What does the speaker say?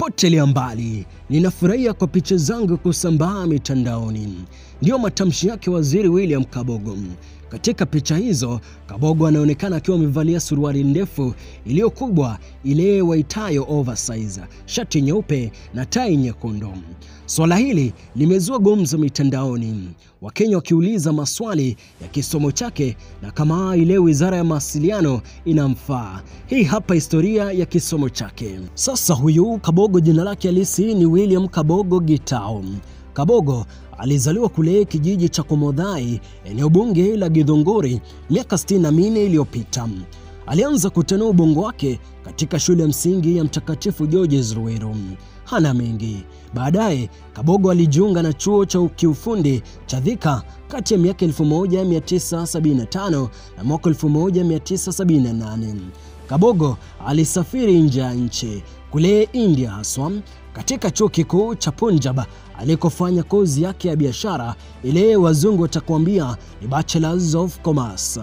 Potelea mbali, ninafurahia kwa picha zangu kusambaa mitandaoni. Ndiyo matamshi yake Waziri William Kabogo. Katika picha hizo, Kabogo anaonekana akiwa amevalia suruali ndefu iliyo kubwa ile waitayo oversize, shati nyeupe na tai nyekundu. Swala hili limezua gumzo mitandaoni, Wakenya wakiuliza maswali ya kisomo chake na kama ile wizara ya mawasiliano inamfaa. Hii hapa historia ya kisomo chake. Sasa huyu Kabogo jina lake halisi ni William Kabogo Gitau. Kabogo alizaliwa kule kijiji cha Komodhai, eneo bunge la Githunguri, miaka 64 iliyopita. Alianza kutanua ubongo wake katika shule ya msingi ya Mtakatifu George Ruiru. Hana mengi. Baadaye Kabogo alijiunga na chuo cha kiufundi cha Thika kati ya miaka 1975 na mwaka 1978. Kabogo alisafiri nje ya nchi, kule India haswa, katika chuo kikuu cha Punjab alikofanya kozi yake ya biashara ile wazungu watakwambia ni Bachelors of Commerce.